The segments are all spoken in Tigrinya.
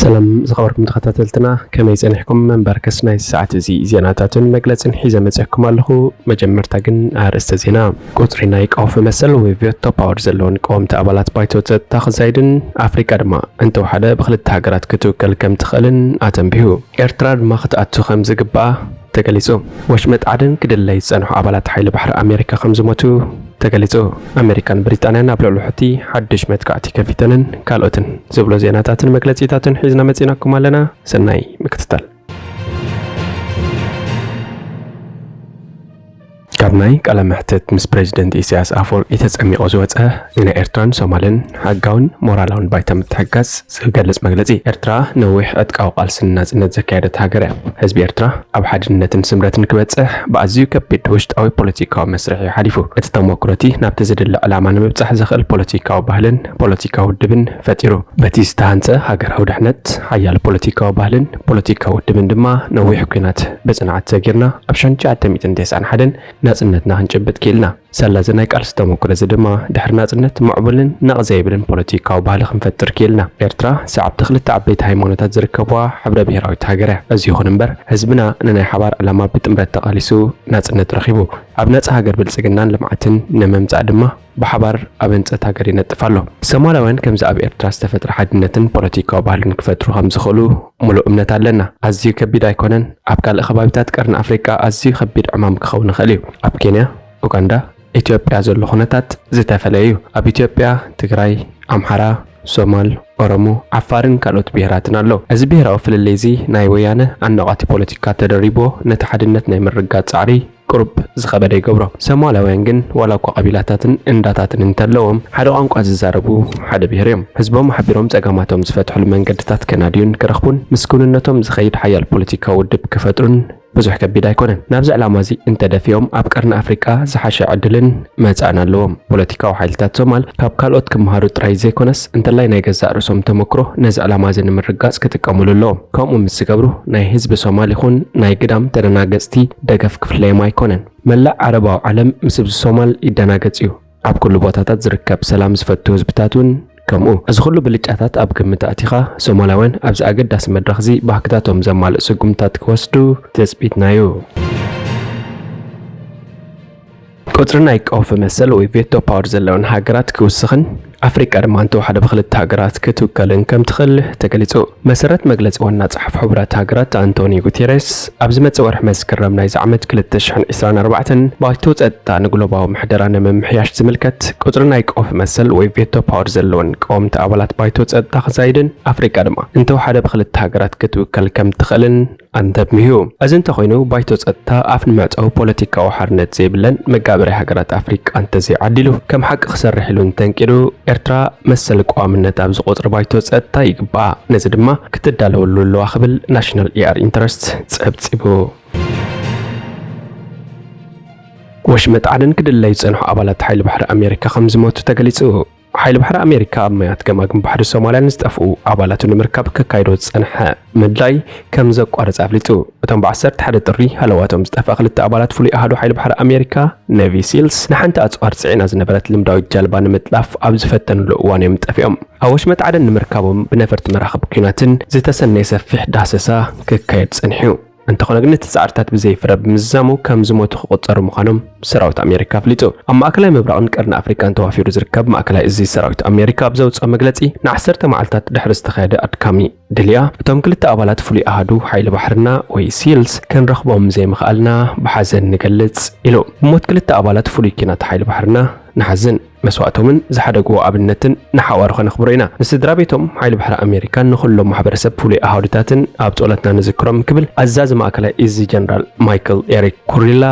ሰላም ዝኸበርኩም ተኸታተልትና፣ ከመይ ጸኒሕኩም? መንበርከስ ናይ ሰዓት እዚ ዜናታትን መግለጽን ሒዘ መጺኣኩም ኣለኹ። መጀመርታ ግን ኣርእስተ ዜና። ቁጽሪ ናይ ቀውፊ መሰል ወይ ቬቶ ፓወር ዘለወን ቀወምቲ ኣባላት ባይቶ ጸጥታ ክዛይድን ኣፍሪቃ ድማ እንተወሓደ ብክልተ ሃገራት ክትውከል ከም ትኽእልን ኣተንቢሁ። ኤርትራ ድማ ክትኣቱ ከም ዝግባኣ ተገሊጹ። ወሽመጥ ዓደን ክድለይ ዝጸንሑ ኣባላት ሓይሊ ባሕሪ ኣሜሪካ ከም ዝሞቱ ተገሊጹ። ኣሜሪካን ብሪጣንያን ኣብ ልዕሊ ሑቲ ሓድሽ መጥቃዕቲ ከፊተንን ካልኦትን ዝብሎ ዜናታትን መግለጺታትን ሒዝና መጺናኩም ኣለና። ሰናይ ምክትታል። ካብ ናይ ቃለ መሕትት ምስ ፕሬዚደንት ኢሳያስ ኣፈወርቂ ተጸሚቑ ዝወጸ፣ ንናይ ኤርትራን ሶማልን ሕጋውን ሞራላውን ባይታ ምትሕግጋዝ ዝገልጽ መግለጺ። ኤርትራ ነዊሕ ዕጥቃዊ ቃልሲ ንናጽነት ዘካየደት ሃገር እያ። ህዝቢ ኤርትራ ኣብ ሓድነትን ስምረትን ክበጽሕ ብኣዝዩ ከቢድ ውሽጣዊ ፖለቲካዊ መስርሕ እዩ ሓሊፉ። እቲ ተመክሮ እቲ ናብቲ ዝድለ ዕላማ ንምብጻሕ ዘኽእል ፖለቲካዊ ባህልን ፖለቲካዊ ውድብን ፈጢሩ። በቲ ዝተሃንጸ ሃገራዊ ድሕነት፣ ሓያል ፖለቲካዊ ባህልን ፖለቲካዊ ውድብን ድማ ነዊሕ ኲናት ብጽንዓት ሰጊርና ኣብ ሸንሸዓተ ሚእትን ተስዓን ሓደን ናጽነትና ክንጭብጥ ክኢልና። ሳላ እዚ ናይ ቃልሲ ተመክሮ እዚ ድማ ድሕሪ ናጽነት ምዕቡልን ነቕ ዘይብልን ፖለቲካዊ ባህሊ ክንፈጥር ክኢልና። ኤርትራ ሰዓብቲ ክልተ ዓበይቲ ሃይማኖታት ዝርከብዋ ሕብረ ብሄራዊት ሃገር እያ። እዚ ይኹን እምበር ህዝብና ንናይ ሓባር ዕላማ ብጥምረት ተቓሊሱ ናጽነት ረኺቡ። ኣብ ነጻ ሃገር ብልጽግናን ልምዓትን ንምምጻእ ድማ ብሓባር ኣብ ህንጸት ሃገር ይነጥፍ ኣሎ። ሶማላውያን ከምዚ ኣብ ኤርትራ ዝተፈጥረ ሓድነትን ፖለቲካዊ ባህልን ክፈጥሩ ከም ዝኽእሉ ምሉእ እምነት ኣለና። ኣዝዩ ከቢድ ኣይኮነን። ኣብ ካልእ ከባቢታት ቀርኒ ኣፍሪቃ ኣዝዩ ከቢድ ዕማም ክኸውን ይኽእል እዩ። ኣብ ኬንያ፣ ኡጋንዳ፣ ኢትዮጵያ ዘሎ ኩነታት ዝተፈለየ እዩ። ኣብ ኢትዮጵያ ትግራይ፣ ኣምሓራ፣ ሶማል፣ ኦሮሞ፣ ዓፋርን ካልኦት ብሄራትን ኣለዉ። እዚ ብሄራዊ ፍልልይ እዚ ናይ ወያነ ዓናቋቲ ፖለቲካ ተደሪብዎ ነቲ ሓድነት ናይ ምርግጋጽ ጻዕሪ ቁሩብ ዝኸበደ ይገብሮ። ሶማላውያን ግን ዋላ እኳ ቀቢላታትን እንዳታትን እንተለዎም ሓደ ቋንቋ ዝዛረቡ ሓደ ብሄር እዮም። ህዝቦም ኣሕቢሮም ጸገማቶም ዝፈትሕሉ መንገድታት ከናድዩን ክረኽቡን ምስ ክውንነቶም ዝኸይድ ሓያል ፖለቲካዊ ውድብ ክፈጥሩን ብዙሕ ከቢድ ኣይኮነን። ናብዚ ዕላማ እዚ እንተደፊኦም ኣብ ቀርኒ ኣፍሪቃ ዝሓሸ ዕድልን መጻእን ኣለዎም። ፖለቲካዊ ሓይልታት ሶማል ካብ ካልኦት ክመሃሩ ጥራይ ዘይኮነስ እንተላይ ናይ ገዛእ ርእሶም ተመክሮ ነዚ ዕላማ እዚ ንምርጋጽ ክጥቀሙሉ ኣለዎም። ከምኡ ምስ ዝገብሩ ናይ ህዝቢ ሶማል ይኹን ናይ ግዳም ተደናገጽቲ ደገፍ ክፍለዮም ኣይኮነን። መላእ ዓረባዊ ዓለም ምስ ህዝቢ ሶማል ይደናገጽ እዩ። ኣብ ኩሉ ቦታታት ዝርከብ ሰላም ዝፈቱ ህዝብታት እውን ከምኡ። እዚ ኩሉ ብልጫታት ኣብ ግምት ኣእቲኻ፣ ሶማላውያን ኣብዚ ኣገዳሲ መድረኽ እዚ ባህግታቶም ዘማልእ ስጉምታት ክወስዱ ትጽቢትና እዩ። ቁጽሪ ናይ ቀውፊ መሰል ወይ ቬቶ ፓወር ዘለወን ሃገራት ክውስኽን ኣፍሪቃ ድማ እንተወሓደ ብክልተ ሃገራት ክትውከልን ከም ትኽእል ተገሊጹ። መሰረት መግለጺ ዋና ጸሓፊ ሕቡራት ሃገራት ኣንቶኒዮ ጉቴሬስ፣ ኣብ ዝመጽእ ወርሒ መስከረም ናይዚ ዓመት ክልተ ሽሕን ዕስራን ኣርባዕተን ባይቶ ጸጥታ ንግሎባዊ ምሕደራ ንምምሕያሽ ዝምልከት ቁጽሪ ናይ ቀውፊ መሰል ወይ ቬቶ ፓወር ዘለወን ቀወምቲ ኣባላት ባይቶ ጸጥታ ክዛይድን ኣፍሪቃ ድማ እንተወሓደ ብክልተ ሃገራት ክትውከል ከም ትኽእልን ኣንተብሚሁ። እዚ እንተኾይኑ ባይቶ ጸጥታ ኣፍ ንመዕጸዊ ፖለቲካዊ ሓርነት ዘይብለን መጋበርያ ሃገራት ኣፍሪቃ እንተዘይዓዲሉ ከም ሓቂ ክሰርሕ ኢሉ እንተንቂዱ ኤርትራ መሰል ቀዋምነት ኣብዚ ቁጽሪ ባይቶ ጸጥታ ይግባኣ። ነዚ ድማ ክትዳለወሉ ኣለዋ ክብል ናሽናል ኢኣር ኢንተረስት ጸብጺቡ። ወሽመጥ ዓደን ክድለዩ ዝጸንሑ ኣባላት ሓይሊ ባሕሪ ኣሜሪካ ከም ዝሞቱ ተገሊጹ። ሓይሊ ባሕሪ ኣሜሪካ ኣብ ማያት ገማግም ባሕሪ ሶማልያ ንዝጠፍኡ ኣባላቱ ንምርካብ ከካይዶ ዝጸንሐ ምድላይ ከም ዘቋረጸ ኣፍሊጡ። እቶም ብዓሰርተ ሓደ ጥሪ ሃለዋቶም ዝጠፍኣ ክልተ ኣባላት ፍሉይ ኣሃዱ ሓይሊ ባሕሪ ኣሜሪካ፣ ኔቪ ሲልስ፣ ንሓንቲ ኣጽዋር ጽዒና ዝነበረት ልምዳዊት ጃልባ ንምጥላፍ ኣብ ዝፈተንሉ እዋን እዮም ጠፊኦም። ኣብ ወሽመጥ ዓደን ንምርካቦም ብነፈርቲ መራኽብ ኲናትን ዝተሰነየ ሰፊሕ ዳህሰሳ ክካየድ ጸኒሑ። እንተኾነ ግን እቲ ጻዕርታት ብዘይፍረ ብምዝዛሙ ከም ዝሞቱ ክቑጸሩ ምዃኖም ሰራዊት ኣሜሪካ ኣፍሊጡ። ኣብ ማእከላይ ምብራቕን ቀርኒ ኣፍሪቃን ተዋፊሩ ዝርከብ ማእከላይ እዚ ሰራዊት ኣሜሪካ ኣብ ዘውጽኦ መግለጺ፣ ንዓሰርተ መዓልታት ድሕሪ ዝተኻየደ ኣድካሚ ድልያ፣ እቶም ክልተ ኣባላት ፍሉይ ኣሃዱ ሓይሊ ባሕርና ወይ ሲልስ ክንረኽቦም ዘይምኽኣልና ብሓዘን ንገልጽ ኢሉ። ብሞት ክልተ ኣባላት ፍሉይ ኲናት ሓይሊ ባሕርና ንሓዝን። መስዋእቶምን ዝሓደግዎ ኣብነትን ንሓዋሩ ከነኽብሮ ኢና። ንስድራ ቤቶም፣ ሓይሊ ባሕሪ ኣሜሪካን ንኹሎም ማሕበረሰብ ፍሉይ ኣሃዱታትን ኣብ ጸሎትና ንዝክሮም ክብል ኣዛዚ ማእከላይ እዚ ጀነራል ማይክል ኤሪክ ኩሪላ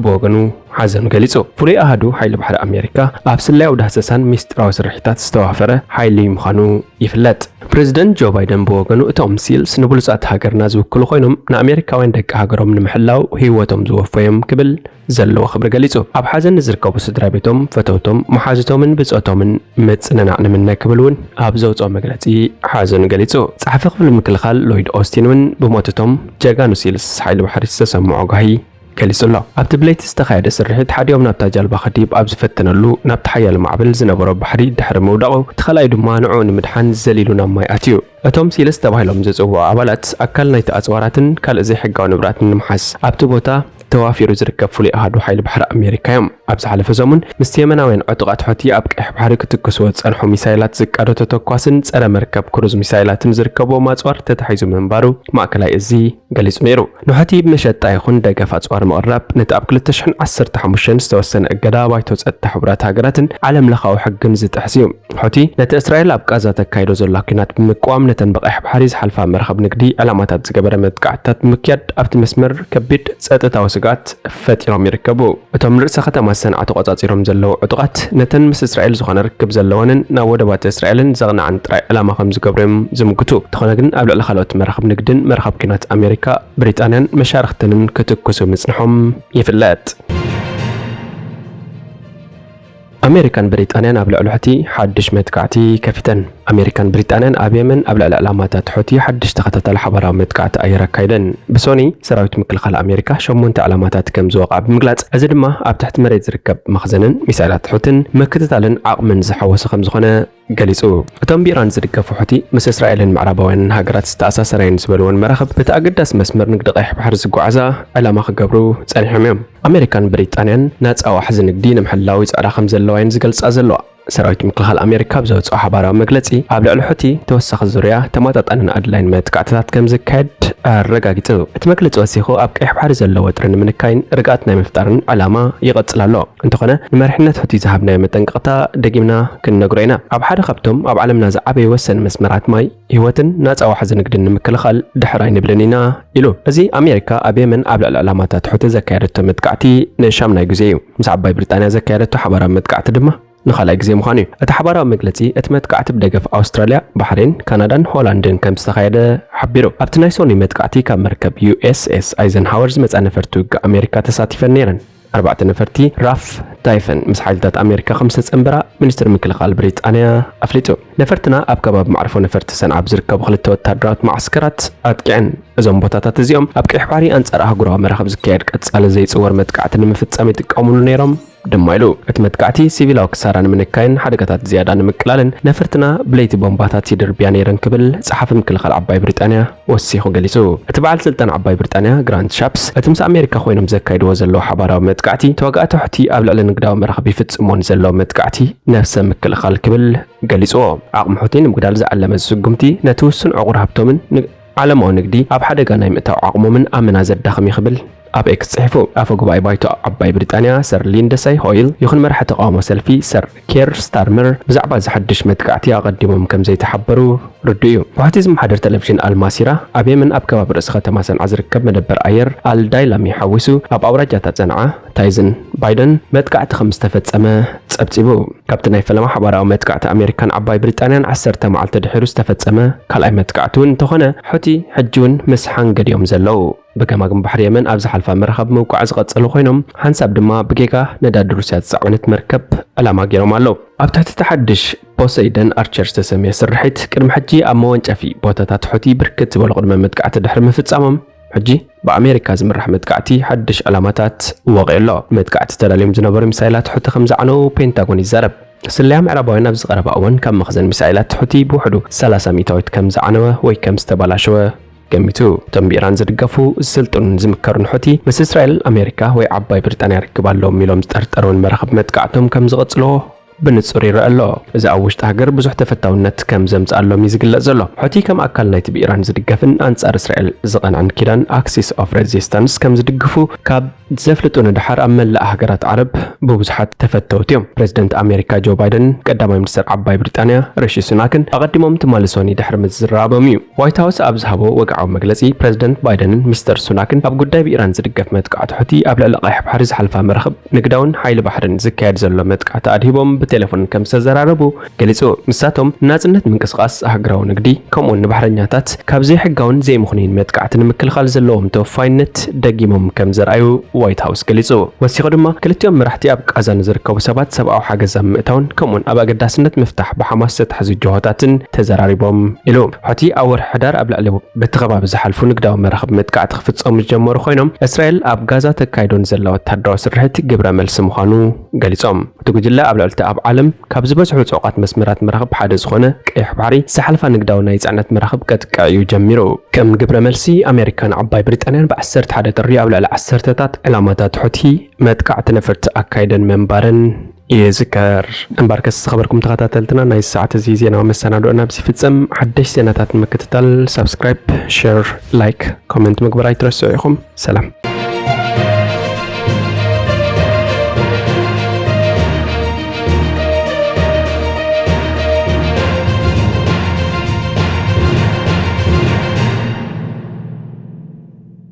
ብወገኑ ሓዘኑ ገሊጹ። ፍሉይ ኣሃዱ ሓይሊ ባሕሪ ኣሜሪካ ኣብ ስለያዊ ዳህሰሳን ሚስጥራዊ ስርሒታት ዝተዋፈረ ሓይሊ ምዃኑ ይፍለጥ። ፕሬዚደንት ጆ ባይደን ብወገኑ እቶም ሲልስ ንብሉጻት ሃገርና ዝውክሉ ኮይኖም ንኣሜሪካውያን ደቂ ሃገሮም ንምሕላው ህይወቶም ዝወፈዮም ክብል ዘለዎ ክብሪ ገሊጹ። ኣብ ሓዘን ንዝርከቡ ስድራ ቤቶም፣ ፈተውቶም፣ መሓዙቶምን ብጾቶምን ምጽንናዕ ንምነ ክብል እውን ኣብ ዘውጽኦ መግለጺ ሓዘኑ ገሊጹ። ጸሓፊ ክፍሊ ምክልኻል ሎይድ ኦስቲን እውን ብሞት እቶም ጀጋኑ ሲልስ ሓይሊ ባሕሪ ዝተሰምዖ ጓሂ ገሊጹ ኣሎ። ኣብቲ ብለይቲ ዝተኻየደ ስርሒት፣ ሓዲኦም ናብታ ጃልባ ክድይብ ኣብ ዝፈተነሉ፣ ናብቲ ሓያል ማዕበል ዝነበሮ ባሕሪ ድሕሪ ምውዳቑ፣ እቲ ካልኣይ ድማ ንዕኡ ንምድሓን ዘሊሉ ናብ ማይ ኣትዩ። እቶም ሲልስ ተባሂሎም ዝጽውዑ ኣባላት፣ ኣካል ናይቲ ኣጽዋራትን ካልእ ዘይሕጋዊ ንብረትን ንምሓዝ ኣብቲ ቦታ ተዋፊሩ ዝርከብ ፍሉይ ኣሃዱ ሓይሊ ባሕሪ ኣሜሪካ እዮም። ኣብ ዝሓለፈ ሰሙን፣ ምስቲ የመናውያን ዕጡቓት ሑቲ ኣብ ቀይሕ ባሕሪ ክትኩስዎ ዝጸንሑ ሚሳይላት ዝቃዶ ተተኳስን ጸረ መርከብ ክሩዝ ሚሳይላትን ዝርከብዎም ኣጽዋር ተታሒዙ ምንባሩ ማእከላይ እዚ ገሊጹ ነይሩ። ንሑቲ ብመሸጣ ይኹን ደገፍ ኣጽዋር ምቕራብ፣ ነቲ ኣብ ክልተ ሽሕን ዓሰርተ ሓሙሽተን ዝተወሰነ እገዳ ባይቶ ጸጥታ ሕቡራት ሃገራትን ዓለም ለኻዊ ሕግን ዝጥሕስ እዩ። ሑቲ ነቲ እስራኤል ኣብ ቃዛ ተካይዶ ዘላ ኲናት ብምቅዋም፣ ነተን ብቐይሕ ባሕሪ ዝሓልፋ መራኽብ ንግዲ ዕላማታት ዝገበረ መጥቃዕትታት ብምክያድ፣ ኣብቲ መስመር ከቢድ ጸጥታዊ ስግኣት ፈጢሮም ይርከቡ። እቶም ርእሰ ከተማ ሰንዓ ተቖጻጺሮም ዘለዉ ዕጡቓት፣ ነተን ምስ እስራኤል ዝኾነ ርክብ ዘለወንን ናብ ወደባት እስራኤልን ዘቕንዓን ጥራይ ዕላማ ከም ዝገብሩ እዮም ዝምግቱ። እንተኾነ ግን፣ ኣብ ልዕሊ ካልኦት መራኽብ ንግድን መራኽብ ኲናት ኣሜሪካ፣ ብሪጣንያን መሻርኽተንን ክትኩሱ ምጽንሖም ይፍለጥ። ኣሜሪካን ብሪጣንያን ኣብ ልዕሊ ሑቲ ሓድሽ መጥቃዕቲ ከፊተን። ኣሜሪካን ብሪጣንያን ኣብ የመን ኣብ ልዕሊ ዕላማታት ሑቲ ሓድሽ ተኸታታሊ ሓባራዊ መጥቃዕቲ ኣየር ኣካይደን። ብሶኒ፣ ሰራዊት ምክልኻል ኣሜሪካ ሸሞንተ ዕላማታት ከም ዝወቕዐ ብምግላጽ፣ እዚ ድማ ኣብ ትሕቲ መሬት ዝርከብ መኽዘንን ሚሳይላት ሑትን ምክትታልን ዓቕምን ዝሓወሰ ከም ዝኾነ ገሊጹ። እቶም ብኢራን ዝድገፉ ሑቲ፣ ምስ እስራኤልን ምዕራባውያንን ሃገራት ዝተኣሳሰራ እየን ዝበልወን መራኽብ፣ በቲ ኣገዳሲ መስመር ንግዲ ቀይሕ ባሕሪ ዝጓዓዛ ዕላማ ክገብሩ ጸኒሖም እዮም። ኣሜሪካን ብሪጣንያን ናጻ ዋሕዚ ንግዲ ንምሕላው ይጽዕራ ከም ዘለዋ እየን ዝገልጻ ዘለዋ። ሰራዊት ምክልኻል ኣሜሪካ ኣብ ዘውጽኦ ሓባራዊ መግለጺ፣ ኣብ ልዕሊ ሑቲ ተወሳኺ ዙርያ ተመጣጣንን ኣድላይን መጥቃዕትታት ከም ዝካየድ ኣረጋጊጹ። እቲ መግለጺ ወሲኹ፣ ኣብ ቀይሕ ባሕሪ ዘሎ ወጥሪ ንምንካይን ርግኣት ናይ ምፍጣርን ዕላማ ይቐጽል ኣሎ። እንተኾነ፣ ንመሪሕነት ሑቲ ዝሃብናዮ መጠንቀቕታ ደጊምና ክንነግሮ ኢና። ኣብ ሓደ ካብቶም ኣብ ዓለምና ዝዓበየ ወሰን መስመራት ማይ፣ ህይወትን ናጻ ዋሕዚ ንግድን ንምክልኻል ድሕር ኣይንብልን ኢና፣ ኢሉ። እዚ ኣሜሪካ ኣብ የመን ኣብ ልዕሊ ዕላማታት ሑቲ ዘካየደቶ መጥቃዕቲ ንሻምናይ ግዜ እዩ። ምስ ዓባይ ብሪጣንያ ዘካየደቶ ሓባራዊ መጥቃዕቲ ድማ ንኻልኣይ ግዜ ምዃኑ እዩ። እቲ ሓባራዊ መግለጺ፣ እቲ መጥቃዕቲ ብደገፍ ኣውስትራልያ፣ ባሕሬን፣ ካናዳን ሆላንድን ከም ዝተኻየደ ሓቢሩ። ኣብቲ ናይ ሶኒ መጥቃዕቲ፣ ካብ መርከብ ዩ ኤስ ኤስ ኣይዘንሃወር ዝመጻ ነፈርቲ ውግእ ኣሜሪካ ተሳቲፈን ነይረን። ኣርባዕተ ነፈርቲ ራፍ ታይፈን ምስ ሓይልታት ኣሜሪካ ከም ዝተጸንበራ ሚኒስትሪ ምክልኻል ብሪጣንያ ኣፍሊጡ። ነፈርትና ኣብ ከባቢ መዕርፎ ነፈርቲ ሰንዓ ኣብ ዝርከቡ ክልተ ወታደራዊት መዓስከራት ኣጥቂዐን። እዞም ቦታታት እዚኦም፣ ኣብ ቀይሕ ባሕሪ ኣንጻር ኣህጉራዊ መራኽብ ዝካየድ ቀጻሊ ዘይጽወር መጥቃዕቲ ንምፍጻም ይጥቀሙሉ ነይሮም ድማ ኢሉ። እቲ መጥቃዕቲ፣ ሲቪላዊ ክሳራ ንምንካይን ሓደጋታት ዝያዳ ንምቅላልን፣ ነፈርትና ብለይቲ ቦምባታት ይድርብያ ነይረን ክብል ጸሓፊ ምክልኻል ዓባይ ብሪጣንያ ወሲኹ ገሊጹ። እቲ በዓል ስልጣን ዓባይ ብሪጣንያ፣ ግራንት ሻፕስ፣ እቲ ምስ ኣሜሪካ ኮይኖም ዘካይድዎ ዘለዉ ሓባራዊ መጥቃዕቲ፣ ተዋጋእቲ ሑቲ ኣብ ልዕሊ ንግዳዊ መራኽብ ይፍጽምዎ ንዘለዉ መጥቃዕቲ ነፍሰ ምክልኻል ክብል ገሊጽዎ። ዓቕሚ ሑቲ ንምጉዳል ዝዓለመ እዚ ስጉምቲ፣ ነቲ ውሱን ዕቑር ሃብቶምን ን-፣ ዓለማዊ ንግዲ ኣብ ሓደጋ ናይ ምእታው ዓቕሞምን ኣመና ዘዳኽም እዩ ክብል ኣብ ኤክስ ጽሒፉ። ኣፈ ጉባኤ ባይቶ ዓባይ ብሪጣንያ ሰር ሊንደሳይ ሆይል ይኹን መራሒ ተቃውሞ ሰልፊ ሰር ኬር ስታርመር ብዛዕባ እዚ ሓድሽ መጥቃዕቲ ኣቐዲሞም ከም ዘይተሓበሩ ርዱእ እዩ። ብሑቲ ዝመሓደር ቴሌቪዥን ኣልማሲራ፣ ኣብ የመን ኣብ ከባቢ ርእሲ ከተማ ሰንዓ ዝርከብ መደበር ኣየር ኣልዳይላሚ ሓዊሱ፣ ኣብ ኣውራጃታት ሰንዓ፣ ታይዝን ባይደን መጥቃዕቲ ከም ዝተፈጸመ ጸብጺቡ። ካብቲ ናይ ፈለማ ሓባራዊ መጥቃዕቲ ኣሜሪካን ዓባይ ብሪጣንያን ዓሰርተ መዓልቲ ድሒሩ ዝተፈጸመ ካልኣይ መጥቃዕቲ እውን እንተኾነ፣ ሑቲ ሕጂ እውን ምስ ሓንገድ እዮም ዘለዉ። ብገማግም ባሕሪ የመን ኣብ ዝሓልፋ መራኽብ ምውቃዕ ዝቐጸሉ ኮይኖም፣ ሓንሳብ ድማ ብጌጋ ነዳዲ ሩስያ ዝጸዓነት መርከብ ዕላማ ገይሮም ኣለዉ። ኣብ ትሕቲ እቲ ሓድሽ ፖሰይደን ኣርቸር ዝተሰምየ ስርሒት፣ ቅድሚ ሕጂ ኣብ መወንጨፊ ቦታታት ሑቲ ብርክት ዝበሉ ቅድመ መጥቃዕቲ ድሕሪ ምፍጻሞም፣ ሕጂ ብኣሜሪካ ዝምራሕ መጥቃዕቲ ሓድሽ ዕላማታት ወቒዑ ኣሎ። መጥቃዕቲ ተዳልዮም ዝነበሩ ሚሳይላት ሑቲ ከም ዝዓነዉ ፔንታጎን ይዛረብ። ስለያ ምዕራባውያን ኣብዚ ቀረባ እዋን ካብ መኽዘን ሚሳይላት ሑቲ ብውሕዱ ሰላሳ ሚእታዊት ከም ዝዓነወ ወይ ከም ዝተበላሸወ ገሚቱ። እቶም ብኢራን ዝድገፉ ዝስልጥኑን ዝምከሩን ሑቲ፣ ምስ እስራኤል፣ ኣሜሪካ ወይ ዓባይ ብሪጣንያ ርክብ ኣለዎም ኢሎም ዝጠርጠርወን መራኽብ መጥቃዕቶም ከም ዝቐጽልዎ ብንጹር ይረአ ኣሎ። እዚ ኣብ ውሽጢ ሃገር ብዙሕ ተፈታውነት ከም ዘምጽኣሎም እዩ ዝግለጽ ዘሎ። ሑቲ ከም ኣካል ናይቲ ብኢራን ዝድገፍን ኣንጻር እስራኤል ዝቐንዐን ኪዳን ኣክሲስ ኦፍ ሬዚስታንስ ከም ዝድግፉ ካብ ዘፍልጡ ንደሓር፣ ኣብ መላእ ሃገራት ዓረብ ብብዙሓት ተፈተውቲ እዮም። ፕሬዚደንት ኣሜሪካ ጆ ባይደንን ቀዳማይ ሚኒስትር ዓባይ ብሪጣንያ ሪሺ ሱናክን ኣቐዲሞም ትማሊ ሶኒ ድሕሪ ምዝራቦም እዩ። ዋይት ሃውስ ኣብ ዝሃቦ ወግዓዊ መግለጺ፣ ፕሬዚደንት ባይደንን ሚስተር ሱናክን ኣብ ጉዳይ ብኢራን ዝድገፍ መጥቃዕቲ ሑቲ ኣብ ልዕሊ ቀይሕ ባሕሪ ዝሓልፋ መራኽብ ንግዳውን ሓይሊ ባሕርን ዝካየድ ዘሎ መጥቃዕቲ ኣድሂቦም፣ ቴሌፎን ከም ዝተዘራረቡ ገሊጹ። ንሳቶም ናጽነት ምንቅስቓስ ኣህጉራዊ ንግዲ ከምኡውን ንባሕረኛታት ካብ ዘይሕጋውን ዘይምኽኑይን መጥቃዕቲ ንምክልኻል ዘለዎም ተወፋይነት ደጊሞም ከም ዘርኣዩ ዋይት ሃውስ ገሊጹ። ወሲኹ ድማ ክልቲኦም መራሕቲ ኣብ ቃዛ ንዝርከቡ ሰባት ሰብኣዊ ሓገዝ ኣብ ምእታውን ከምኡውን ኣብ ኣገዳስነት ምፍታሕ ብሓማስ ዝተታሕዙ ጅሆታትን ተዘራሪቦም ኢሉ። ሑቲ ኣብ ወርሒ ሕዳር ኣብ ልዕሊ በቲ ከባቢ ዝሓልፉ ንግዳዊ መራኽብ መጥቃዕቲ ክፍጸሙ ዝጀመሩ ኮይኖም፣ እስራኤል ኣብ ጋዛ ተካይዶ ንዘላ ወታደራዊ ስርሒት ግብረ መልሲ ምዃኑ ገሊጾም። እቲ ጉጅለ ኣብ ልዕሊ እቲ ኣብ ዓለም ካብ ዝበዝሑ ጽዑቓት መስመራት መራኽብ ሓደ ዝኾነ ቀይሕ ባሕሪ ዝሓልፋ ንግዳዊ ናይ ጽዕነት መራኽብ ከጥቅዕ እዩ ጀሚሩ። ከም ግብረ መልሲ፣ ኣሜሪካን ዓባይ ብሪጣንያን ብ ዓሰርተ ሓደ ጥሪ ኣብ ልዕሊ ዓሰርተታት ዕላማታት ሑቲ መጥቃዕቲ ነፈርቲ ኣካይደን ምንባረን ይዝከር። እምበርከስ ዝኸበርኩም ተኸታተልትና፣ ናይ ሰዓት እዚ ዜናዊ መሰናድኦ ናብዚ ይፍጸም። ሓደሽ ዜናታት ንምክትታል ሳብስክራይብ፣ ሸር፣ ላይክ፣ ኮመንት ምግባር ኣይትረስዑ ኢኹም። ሰላም።